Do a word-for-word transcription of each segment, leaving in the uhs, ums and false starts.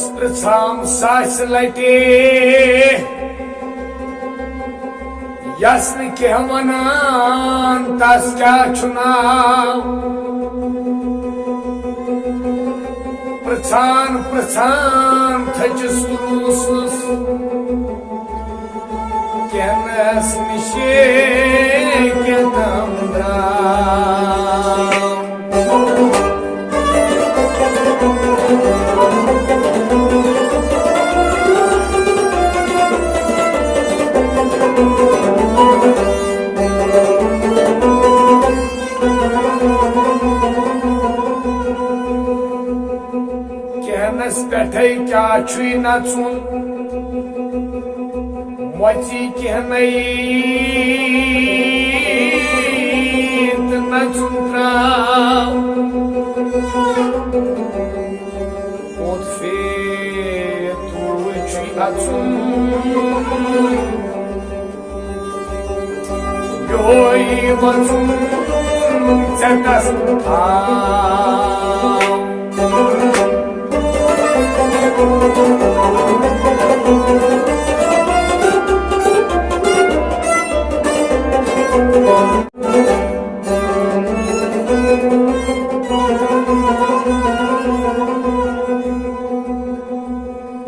پرژھام ساسہِ لٹہِ، یس نہٕ کینٛہہ ونان، تس کیٛاہ چھُ ناو؟ پرژھان پرژھان تھٔچِس تہٕ روٗسُس۔ کینس نشے کیتم درام۔ کینس پٮ۪ٹھے کیٛاہ چھُے نژُن؟ مۄژی کینٛہہ نَیی تہٕ نَژُن ترٛاو۔ اوٚت پھیرِ توٗرۍ چھُے اَژُن۔ یِہوٚے وَژُن ژےٚ تَس تھاو۔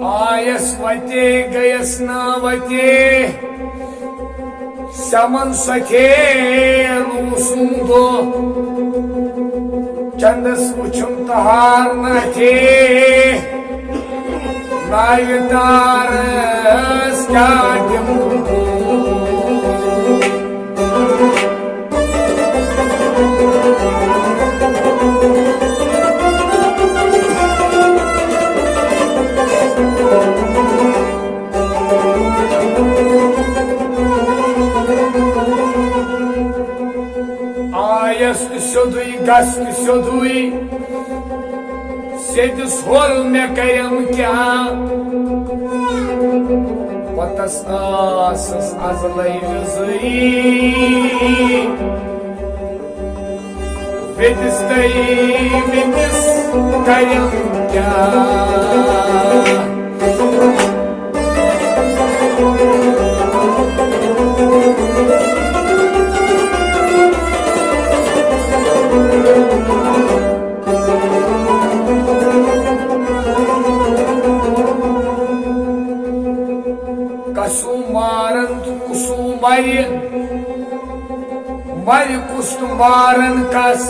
آیس وتے گٔیس نا وتے۔ سمن سۄ تھے لوٗسُم دۄہ، چندس وُچھُم تہار نہ تھے، ناوِ تارس کیٛاہ دِمہٕ بہٕ؟ آیس تہٕ سیوٚدُے، گژھ تہٕ سیوٚدُے، سیٚدِس ہول مےٚ کرٮ۪م کیٛاہ؟ پوٚتس ٲسٕس از لَے وِزٕے۔ وِدِس تہٕ وِدِس کَرٮ۪م کیٛاہ؟ کسُم مارن تہٕ کُسُم مَرِ۔ مَرِ کُس تہٕ مارن کس،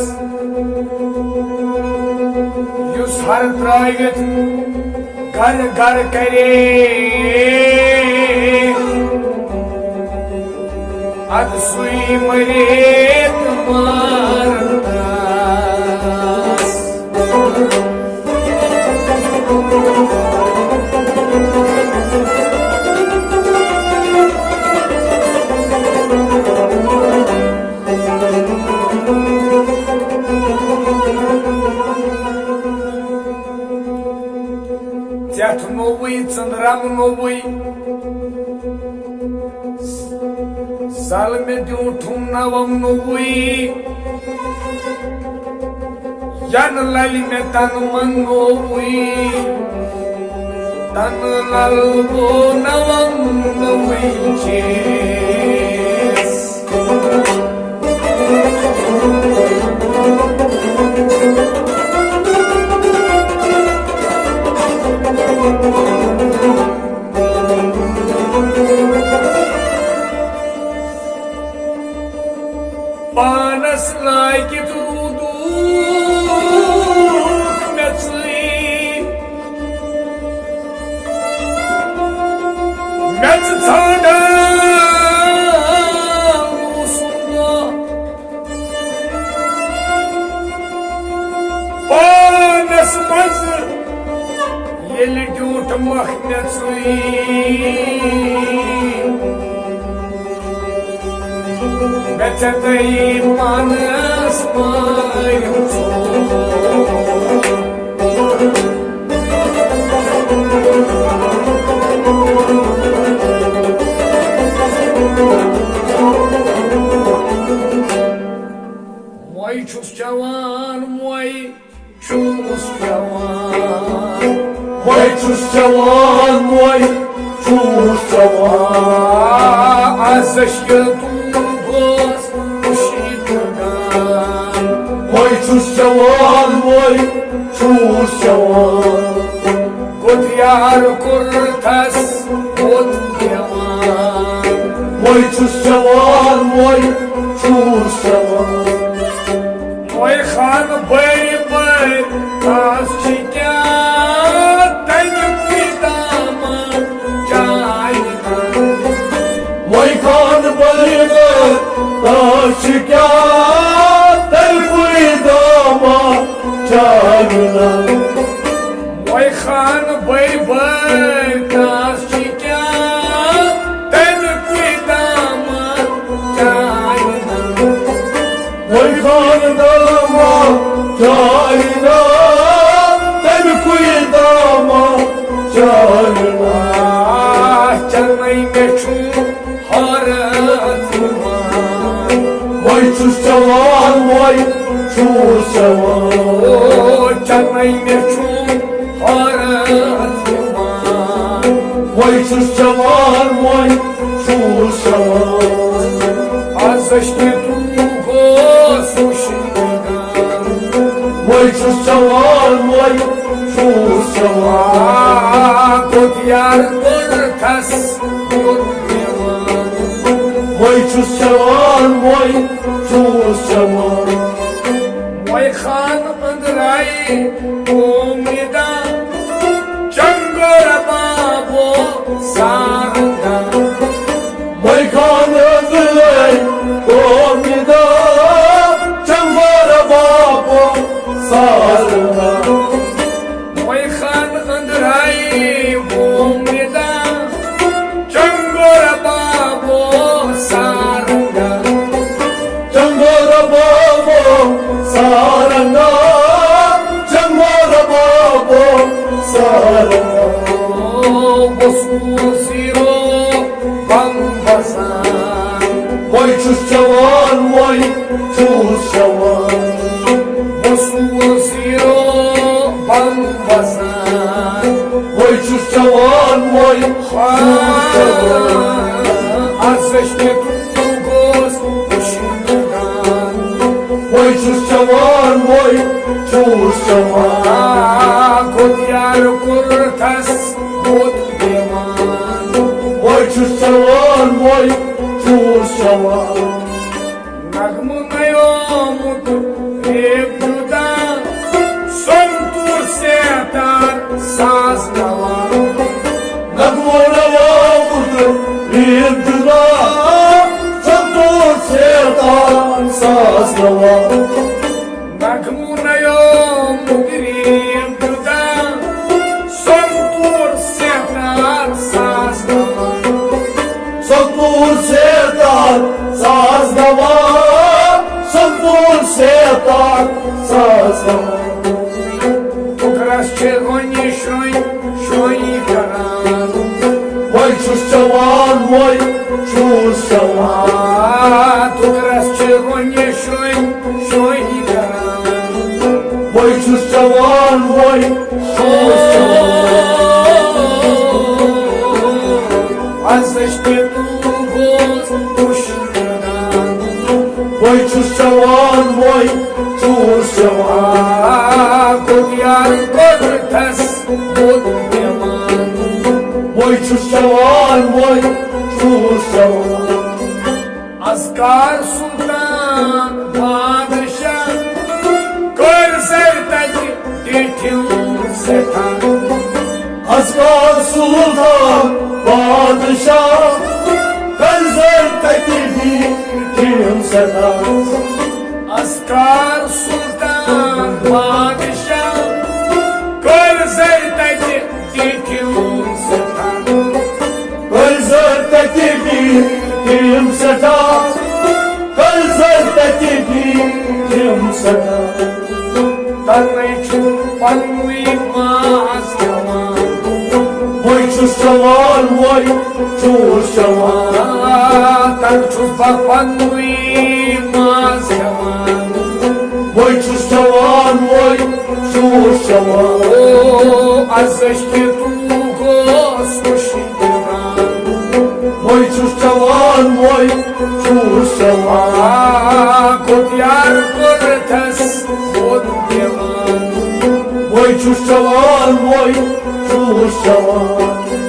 یُس ہر ترٲوِتھ گرٕ گرٕ کرے، ادٕ سُے مَرے تہٕ مارن کس۔ ژٮ۪تھ نوٚوُے، ژٔنٛدرم نوٚوُے، زلمہِ دیوٗٹھُم نوم نوٚوُے۔ ینہٕ للہِ مےٚ تنہٕ منووُے، تنہٕ لل گوٚو نوم نوٚوُے چیز۔ پانس لٲگِتھ روٗدُکھ مےٚ ژٕے۔ مےٚ ژٕ ژھانٛڈان اوسُم دۄہ۔ پانس منٛز ییٚلہِ ڈیوٗٹھ مۄکھ مےٚ ژٕے، مےٚ ژےٚ تہٕ پانس مٲرِم ژوٗر۔ موے چھُس چٮ۪وان، موے چھُس چٮ۪وان۔ وۄنۍ چھُس چٮ۪وان، وۄنۍ چھُس چٮ۪وان۔ آ، از چھِ تُل گوس خوشی تُلان۔ وۄنۍ چھُس چٮ۪وان، وۄنۍ چھُس چٮ۪وان۔ گوٚد یار کوٚرتھس بوٚد دِوان۔ وۄنۍ چھُس چٮ۪وان، وۄنۍ چھُس چٮ۪وان۔ وۄنۍ خان بٔرۍ بٔرۍ، آز چھِ کیٛاہ تَمہِ کُے دامہ چاے نان۔ وۄنۍ خان بٔرۍ بٔرۍ، آز چھِ کیٛاہ تَمہِ کُے دامہ چاے نان۔ وۄنۍ خان بٔرۍ بٔرۍ، آز چھِ کیٛاہ تَمہِ کُے دامہ چاے نان۔ وۄنۍ خان دامہ چاے نان، تَمہِ کُے دامہ چاے نان۔ آ، چنَے مےٚ چھُ حٲرتھ یِوان۔ وۄنۍ چھُس چٮ۪وان، وۄنۍ چھُس چٮ۪وان۔ او، چنَے مےٚ چھُ حٲرتھ یِوان۔ وۄنۍ چھُس چٮ۪وان، وۄنۍ چھُس چٮ۪وان۔ از أسۍ تہِ تُل گوس وٕچھِنۍ۔ وۄنۍ چھُس چٮ۪وان، وۄنۍ چھُس چٮ۪وان۔ آ، گوٚد یار کوٚرتھس بوٚد دِوان۔ وۄنۍ چھُس چٮ۪وان، وۄنۍ چھُس چٮ۪وان۔ وۄنۍ خان أنٛدرے قومہِ دان، چنگور بابو سارنگا۔ وۄنۍ خان أنٛدرے قومہِ دان، چنگور بابو سارنگا۔ وۄنۍ خان أنٛدرے قومہِ دان، چنگور بابو سارنگا۔ چنگور بابو سارنگا، چنگور بابو سارنگا۔ او، بوسو زیرو بم بزان۔ وۄنۍ چھُس چٮ۪وان، وۄنۍ چھُس چٮ۪وان۔ بوسو زیرو بم بزان۔ وۄنۍ چھُس چٮ۪وان، وۄنۍ چھُس چٮ۪وان۔ از أسۍ تہِ گوس وٕچھِنۍ۔ وۄنۍ چھُس چٮ۪وان، وۄنۍ چھُس چٮ۪وان۔ آ، گوٚد یار کوٚرتھس بوٚد دِوان۔ وۄنۍ چھُس چٮ۪وان، وۄنۍ چھُس چٮ۪وان۔ نغمہٕ نَیومُت ریپ جُدا، سنتور سیتار ساز نوا۔ نغمہٕ نَیومُت ریپ جُدا، سنتور سیتار ساز نوا۔ نغمہٕ نَیومُت ریپ جُدا، سنتور سیتار ساز نوا۔ سنتور سیتار ساز نوا، سنتور سیتار ساز نوا۔ فُکرس چھِ رۄنہِ شرٛۄنۍ شرٛۄنۍ کران۔ وۄنۍ چھُس چٮ۪وان، وۄنۍ چھُس چٮ۪وان۔ آ، فُکرس چھِ رۄنہِ شرٛۄنۍ شرٛۄنۍ کران۔ وۄنۍ چھُس چٮ۪وان، وۄنۍ چھُس چٮ۪وان۔ از أسۍ تہِ تُل گوس وٕچھِنۍ۔ وۄنۍ چھُس چٮ۪وان، وۄنۍ چھُس چٮ۪وان۔ آ، گوٚد یار کوٚرتھس بوٚد دِوان۔ وۄنۍ چھُس چٮ۪وان، وۄنۍ چھُس چٮ۪وان۔ اذکار سلطان بادشاہ، کٔر زر تتہِ ٹیٹھِم سٮ۪ٹھاہ۔ اذکار سلطان بادشاہ، کٔر زر تتہِ ٹیٹھِم سٮ۪ٹھاہ۔ اذکار سلطان بادشاہ، کٔر زر تتہِ ٹیٹھِم سٮ۪ٹھاہ۔ کٔر زر تتہِ ٹیٹھِم سٮ۪ٹھاہ۔ کٔر زر تتہِ ٹیٹھِم سٮ۪ٹھاہ۔ تَنَے چھُ پَننُے ماز کھٮ۪وان۔ وۄنۍ چھُس چٮ۪وان، وۄنۍ چھُس چٮ۪وان۔ آ، تَنہٕ چھُس بہٕ پَننُے ماز کھٮ۪وان۔ وۄنۍ چھُس چٮ۪وان، وۄنۍ چھُس چٮ۪وان۔ او، از أسۍ کہِ توٗ گوس مُشکِل۔ وۄنۍ چھُس چٮ۪وان، وۄنۍ چھُس چٮ۪وان۔ آ، کوٚت یار کوٚرتھس ووت دِوان۔ وۄنۍ چھُس چٮ۪وان، وۄنۍ چھُس چٮ۪وان۔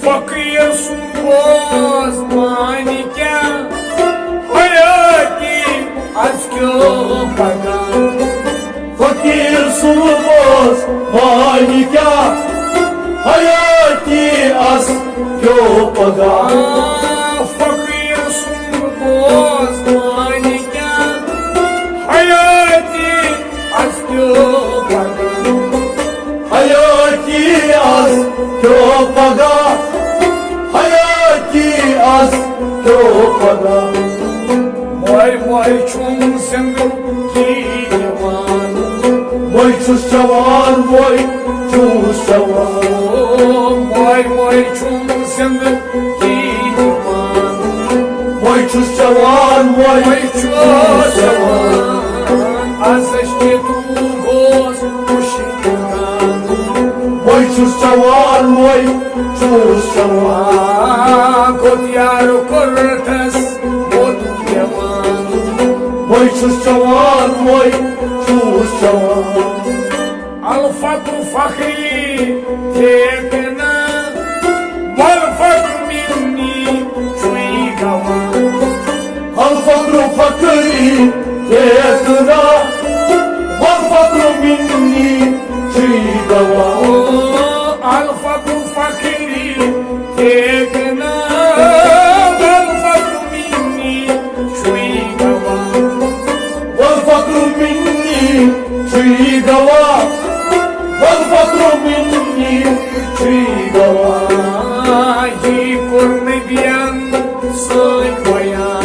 فقیٖر سُنٛد بوز معنی کیٛاہ؟ حیٲتی از کیٛاہ پگاہ؟ فقیٖر سُنٛد بوز معنی کیٛاہ؟ حیٲتی از کیٛاہ پگاہ؟ آ، فقیٖر سُنٛد بوز معنی کیٛاہ؟ حیٲتی از کیٛاہ پگاہ؟ حیٲتی از کیٛاہ پگاہ؟ حیٲتی از کیٛاہ پگاہ؟ وۄنۍ، وۄنۍ چھُم زِندگی یِوان۔ وۄنۍ چھُس چٮ۪وان، وۄنۍ چھُس چٮ۪وان۔ وۄنۍ، وۄنۍ چھُم زِندگی یِوان۔ وۄنۍ چھُس چٮ۪وان، وۄنۍ وۄنۍ چھُس چھُس چٮ۪وان۔ چٮ۪وان۔ از أسۍ کہِ توٗ گوس مُشکِل۔ وۄنۍ چھُس چٮ۪وان، وۄنۍ چھُس چٮ۪وان۔ آ، کوٚت یار کوٚرتھس ووت دِوان۔ وۄنۍ چھُس چٮ۪وان، وۄنۍ چھُس چٮ۪وان۔ الفقر فخری تھے تہِ نہ، والفقر منی چھُے گواہ۔ الفقر فخری تھے تہِ نہ، والفقر منی چھُے گواہ۔ الفقر فخری تھے تہِ نہ، والفقر منی چھُے گواہ۔ والفقر منی چھُے گواہ۔ والفقر منی چھُے گواہ۔ یی کوٚر نبیَن سۭتۍ بیان۔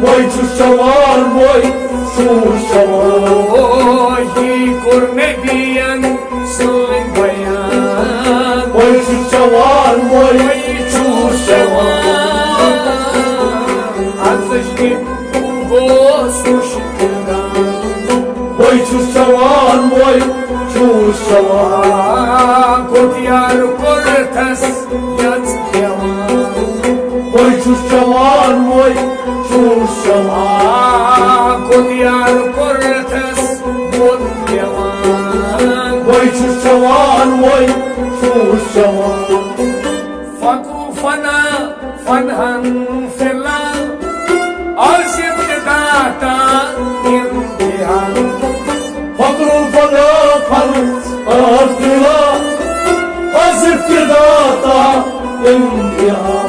وۄنۍ چھُس چٮ۪وان، وۄنۍ چھُس چٮ۪وان۔ یی کوٚر نبیَن سۭتۍ بیان۔ وۄنۍ چھُس چٮ۪وان، وۄنۍ چھُس چٮ۪وان۔ از أسۍ کہِ توٗ گوس مُشکِل۔ وۄنۍ چھُس چٮ۪وان، وۄنۍ چھُس چٮ۪وان۔ کوٚت یار کوٚرتھس یژھ ہٮ۪وان۔ وۄنۍ چھُس چٮ۪وان، وۄنۍ چھُس چٮ۪وان۔ کوٚت یار کوٚرتھس ووت دِوان۔ وۄنۍ چھُس چٮ۪وان، وۄنۍ چھُس چٮ۪وان۔ فقر و فنا، فنہن فی الحال، از ابتدا تا انتہا۔ فقر و فنا، فنہن فی الحال، از ابتدا تا انتہا۔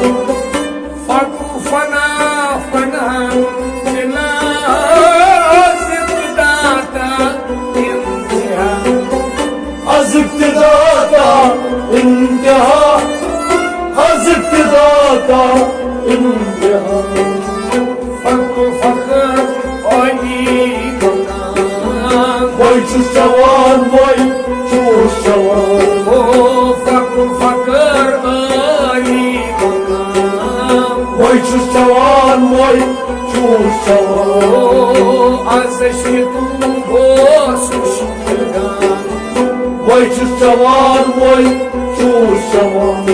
فقر و فنا، فنہن فی الحال، از ابتدا تا انتہا۔ از ابتدا تا انتہا، از ابتدا تا انتہا۔ فخر، فخر عالی مقام۔ وۄنۍ چھُس چٮ۪وان، وۄنۍ چھُس چٮ۪وان۔ او فخر، فخر عالی مقام۔ وۄنۍ چھُس چٮ۪وان، وۄنۍ چھُس چٮ۪وان۔ او از أسۍ کہِ توٗ گوس مُشکِل۔ وۄنۍ چھُس چٮ۪وان، وۄنۍ چھُس چٮ۪وان۔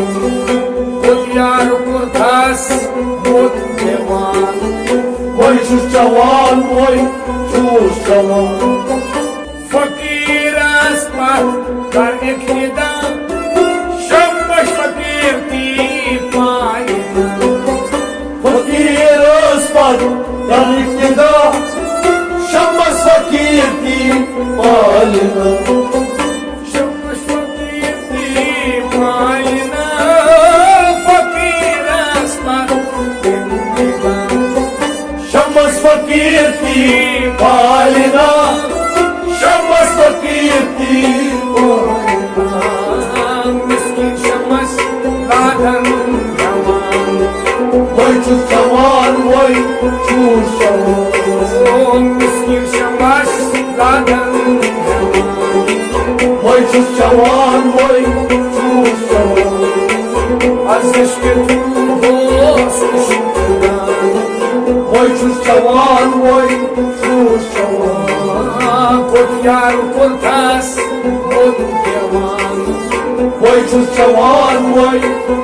کوٚت یار کوٚرتھس ووت دِوان۔ وۄنۍ چھُس چٮ۪وان، وۄنۍ چھُس چٮ۪وان۔ فقیٖرس پتھ کر اقتدا، شمس فقیٖر تی پالہِ۔ فقیٖرس پتھ کر اقتدا، شمس فقیٖر تی پالہِ۔ شمس فقیٖر تی پالہِ، فقیٖرس پتھ اقتدا۔ شمس فقیٖر تی پالہِ، شمس فقیٖر تی پالہِ۔ مسکیٖن شمس لادن جوان۔ وۄنۍ چھُس جوان، وۄنۍ چھُس جوان۔ او مسکیٖن شمس لادن جوان۔ وۄنۍ چھُس جوان، وۄنۍ چھُس جوان۔ از عشقِ تو گوس مُشکِل۔ وۄنۍ چھُس جوان، وۄنۍ چھُس جوان۔ کوٚت یار کوٚت آس موٚت پٮ۪وان۔ وۄنۍ چھُس چٮ۪وان، وۄنۍ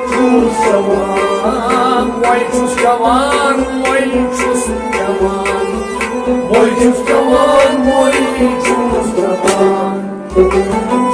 چھُس چٮ۪وان، وۄنۍ چھُس چٮ۪وان، وۄنۍ چھُس چٮ۪وان، وۄنۍ چھُس چٮ۪وان، وۄنۍ چھُس چٮ۪وان۔